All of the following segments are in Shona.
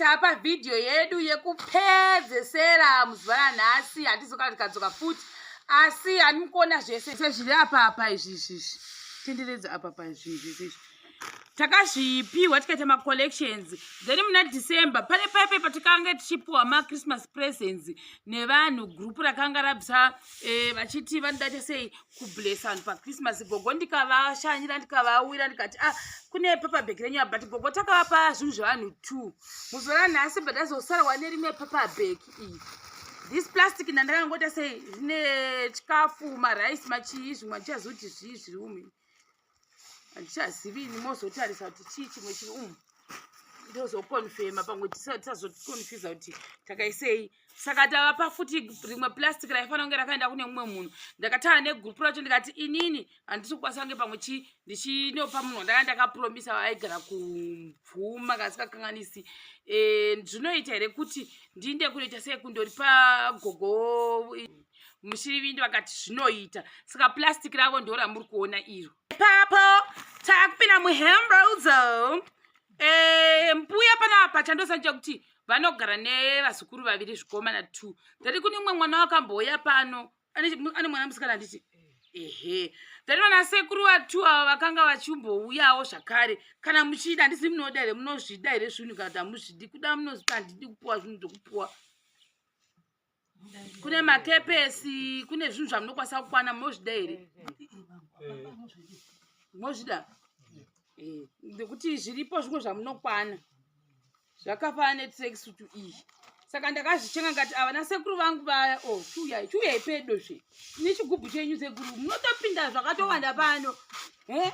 Tapa vhidhiyo yedu yekupedzesera muzuva ranhasi, hatizokana tikadzoka futi, asi handimukuona zvese sezviri apa apa izvi izvi tenderedza apa pa zvinhu zvese izvi takazvipiwa tikaita macollections. Then muna December pane paipe patikange tichipiwa machristmas presents nevanhu, gurupu rakanga rabvisa vachiti vanoda sei kublessa vanhu pachristmas. Gogo ndikavashanyira, ndikavawira, ndikati, "Ah, kune paper bag renyu." But gogo takavapa zvinhu zvevanhu two. Muzuva ranhasi but azosarwa nerimwe paper bag iyi, this plastic ndandakangoita sei, rine chikafu, marice, machii, zvimwe handichazivi kuti zvii zviri umu, handichazivi ini. Mozotarisa kuti chii chimwe chiri umu, ndozoconfirma pamwe tisazoconfusa kuti takaisei. Saka tavapa futi rimwe plastic raifanira kunge rakaenda kune mumwe munhu. Ndakataura negurupu racho, ndikati inini handisi kukwanisa kunge pamwe chi ndichinopa munhu wandanga ndakapromisa aigara kubvuma kasikakanganisi. Zvinoita here kuti ndiinde kunoita sei, kundoripa gogo mushirivindi? Vakati zvinoita. Saka plastic ravo ndo ramuri kuona iro ipapo. Takupinda muhembrodzo. Mbuya panapa chandosanja kuti vanogara nevazukuru vaviri, zvikomana two. Ndati kune umwe mwana wakambouya pano ane mwana musikana, handiti? Ehe. Ndati vana sekuru vatu ava vakanga vachimbouyawo zvakare. Kana muchida, handisi munoda here, munozvida here zvinhu kana kuti hamuzvidi? Kuda munozvida, handidi kupuwa zvinhu zvokupuwa. Kune makepesi, kune zvinhu zvamunokwanisa kukwana. Munozvida here? Munozvida? Nekuti zviripo zvimwe zvamunokwana zvakafanana netracksuit iyi. Saka ndakazvichenga ngati ava nasekuru vangu vaya. O, chiuyai, chiuyai pedo zve nechigubhu chenyu sekuru, munotopinda zvakatowanda pano. E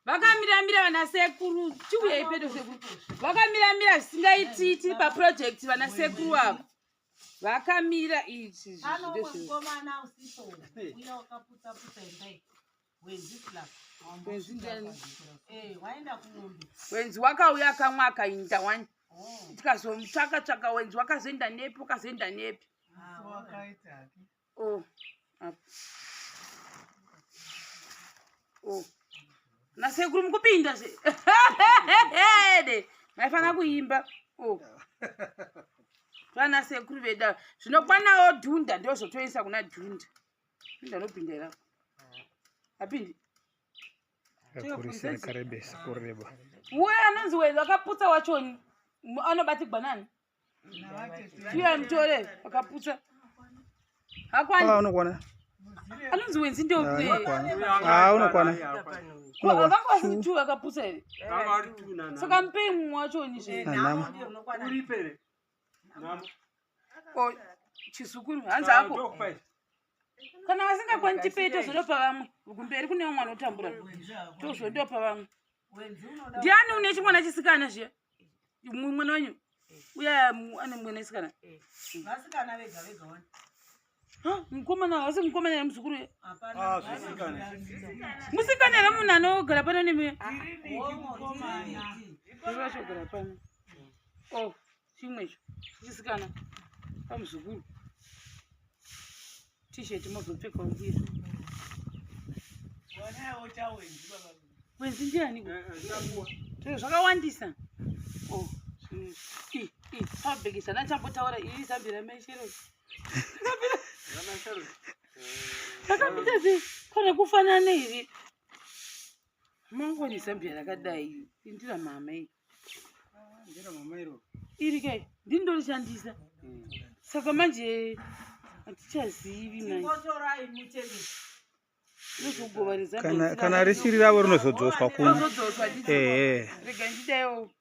vakamiramira vana sekuru, chiuyai pedo sekuru, vakamiramira zvisingaiti. Tiri paproject, vana sekuru ava vakamira ichi. Pano umwe mukomana usipo uya wakaputsa-putsa imba iyi, Wenzi Slap. Wenzi ndiani? Waenda kumombe. Wenzi wakauya kamwe akainda wani. Oh. Tikazomutsvaka tsvaka wenzi, wakazoenda nepi, wakazoenda nepi? Ah, alright. Oh, apa. Oh, nasekuru mukupinda zve de maifanira kuimba. Oh, vana sekuru vedu zvinokwanawo dhunda, ndozvotoisa kuna dhunda. Dhunda anopinda here? Apindi. Rakurisa, rakarebesa kureba. Uye anonzi wenzi akaputsa wachoni anobatigwa nani? Chiuya mutore akaputsa hakwani. Ah, unokwana. Anonzi wenzi ndio. Ah, unokwana. Ah, unokwana. Unokwana. Vanga vasiri two akaputsa here? Saka mupei mumwe wachoni zve. Namo. O, chizukuru hanzi ako kana vasingakwani tipei, tozodopa vamwe kumberi. Kune vamwe vanotambura, tozodopa vamwe. Wenzi unoda. Ndiani une chimwana chisikana zviya? Mwana wenyu uya ane mwana chisikana? Vasikana vega vega wani. Ha, mukomana hasi mukomana here, muzukuru ye? Hapana. Ah, zvisikana. Musikana here, munhu anogara pano nemi? Mukomana. Vachogara pano. O, chimwe icho chisikana pamuzukuru. T-shirt mozopfekawo mbuya. Wenzi ndiani? Zviro zvakawandisa. O, pabhekisa nachambotaura iri zambia ramai Shero rakapita sei kana kufanana here? Mangoni zambia rakadai indira mama iyi. Iri kai ndindorishandisa, saka manje hatichazivi manje. Chingotorai mutengese. Ndozvogovaniza. Kana risiri ravo rinozodzoswa kuno. Rinozodzoswa. Ehe. Rega ndidaiwo,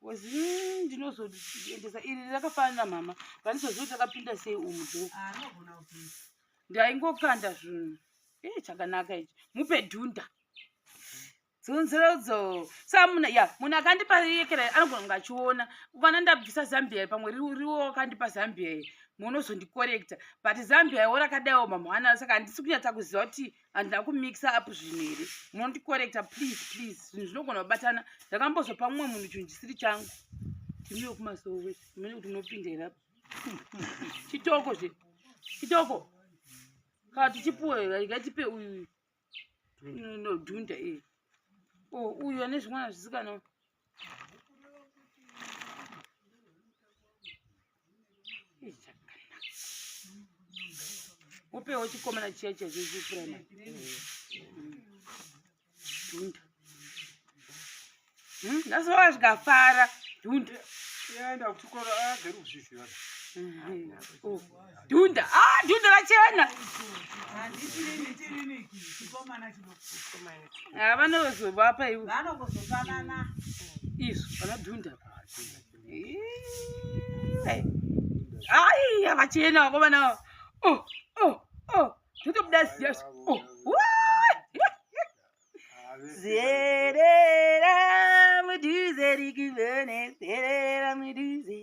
ndinozoendesa iri rakafanana mama, pandizoziva kuti rakapinda sei umu do. Ah, rinogona kupinda. Ndaingokanda zvinhu. E, chakanaka ichi, mupe dhunda dzonzeredzo. Saka munhu ya munhu akandipa yekera anogona kunge achiona ukana ndabvisa zambia pamwe riwo wakandipa zambia iyi, munozondikorekta, but zambia iwo rakadaiwo mamwana, saka handisi kunyatsa kuziva kuti handina kumixa up zvinhu here. Munondikorekta please, please. Zvinhu zvinogona kubatana. Ndakambozopa mumwe munhu chinhu chisiri changu. Timiwe kumasowe mune kuti munopinda here apa? Chitoko zve, chitoko kana tichipuwe, ngatipe uyu nodhunda iyi. O, uyu ane zvimwana zvisikana. Mupewo chikomana chiya chiya chechipuraimari. Dhunda. Nhasi vakasvikafara. Dhunda. Yaenda kuchikoro agere kuzviziva. Oh, Dhunda. Ah, dhunda rachena. Ah, vanozovapa ivo. Vanongozofanana. Izvo, vanodhunda. Ai, vachena vakomana ava. Oh, oh, oh. Zvotobuda ziya. Oh. Zerera mudhuze rikivene, zerera mudhuze.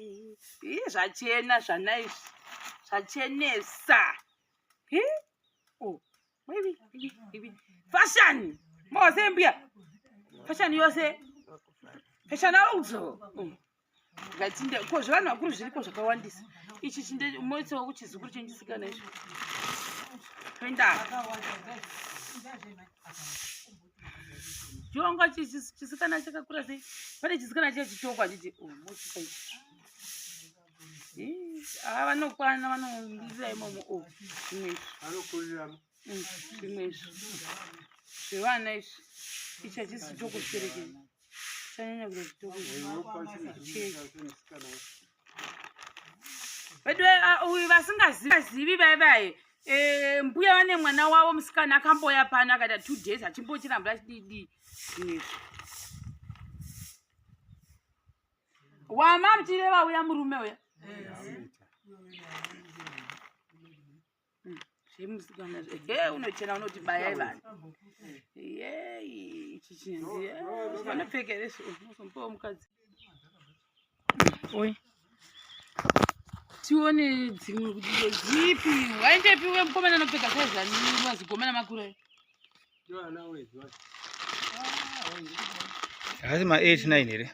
Ih, zvachena zvana izvi. Zvachenesa. Hi? Oh, maybe, maybe, maybe. Fashion. Mose mbuya. Fashion yose. Fashion also. Oh. Ngatinde ko zvevanhu vakuru zviriko zvakawandisa. Ichi chinde moitsawo kuchizukuru chenyu chisikana ichi. Toenda. Chionga chisikana chakakura sei? Pane chisikana chiya chitoko achiti oh mochipa ichi. Ah, vanokwana vanondirira imomo oh zvimwe izvi. Vanokuriramo. Zvimwe izvi. Zvevana izvi. Ichi hachisi chitoko chiperekei. Chanyanya kuita chitoko ichi. Vedu uyu vasingazivi vai vai mbuya vane mwana wavo musikana akamboya pano akaita 2 days achimbochirambira achididi zvimwe izvi. Wama muchireva uya murume uya. Zvemusikana he unochena unoti bayai vanhu. Yei ichi chinzi vanopfeka here unozomupawo mukadzi. Oi. Tione dzimwe kuti ndedzipi. Waendepi uye mukomana anopfeka saizi ani mazigomana makuru ayo. Haasi ma 8 9 here?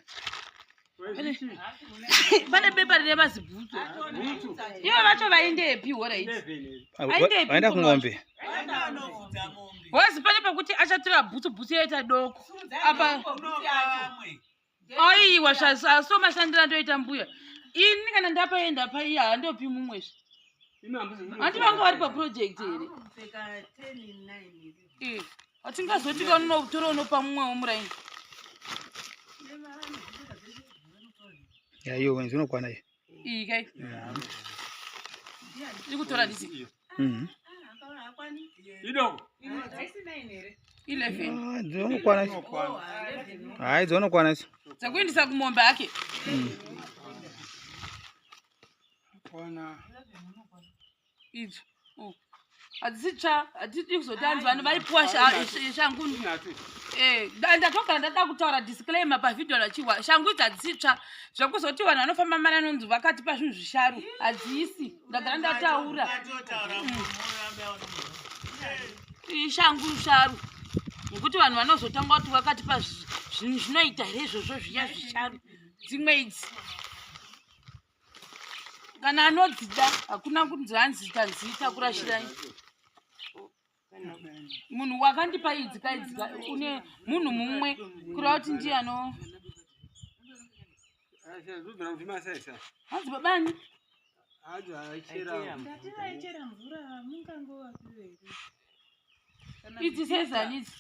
Pane bepa rine mazibhutsu. Ivo vacho vaendepi horaiti? Aendepi Vaenda kung'ombe. Wazi pane pekuti achatora bhutsu bhutsu yaita doko. Apa aiwa so mashandiro andoita mbuya. Ini kana ndapaenda paiya handopi mumwezve. Handi vanga vari paproject here? Kupfeka 10 9. Hatingazoti kaunotora unopa mumwewo muraini. Ya iyo wenzi unokwana iyo. Iyi kai. Iri kutora ndisi. Idoko. 11. Ah, dzinokwana idzo. Hayi dzinokwana idzo. Dzekuendesa kumombe hake. Kwana. Idzo. Oh. Hadzisi tsva, hatidi kuzoti hanzi vanhu vaipuwa shangu. Ndatogara ndada kutaura disclaimer pavhidhiyo rachiwa. Shangu idzi hadzisi tsva. Zvekuzoti vanhu vanofamba mari anonzi vakatipa zvinhu zvisharu. Hadzisi. Ndagara ndataura. Ishangu sharu. Nekuti vanhu vanozotanga kuti vakatipa zvinhu zvinoita here izvozvo zviya zvisharu. Dzimwe idzi. Kana anodzida hakuna kunzi hanzi tanziita kurashirai. Munhu wakandipa idzi kaidzi une munhu mumwe kureva kuti ndiye ano hanzi babani idzi sezani idzi.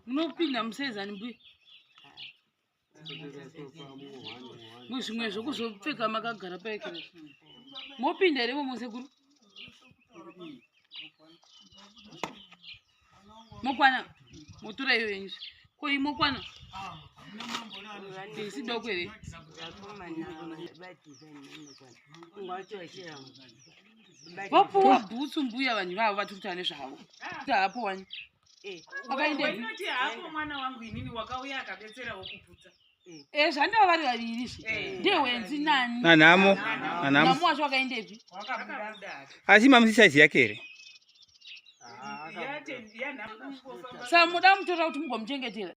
Munopinda musezani mbuya. Muzvimwe zvokuzopfeka makagara paekera. Mopinda here imomo sekuru? Mokwana motora iyo yenyu. Ko iyi mokwana? Isi doko here? Vopuwa bhutsu mbuya vanhu ivavo vatiri kutaura nezvavo. Hapo wani. Wakaendepi? Wainoti hapo mwana wangu inini wakauya akabetserawo kuputsa. Zvandava vari vaviri zve. Ndewenzi nani? Nanhamo. Nanhamo. Nhamu wacho wakaendepi? Wakabuda hake. Asi mamusi size yake here? Yanhamo Saka muda mutora kuti mugomuchengetera.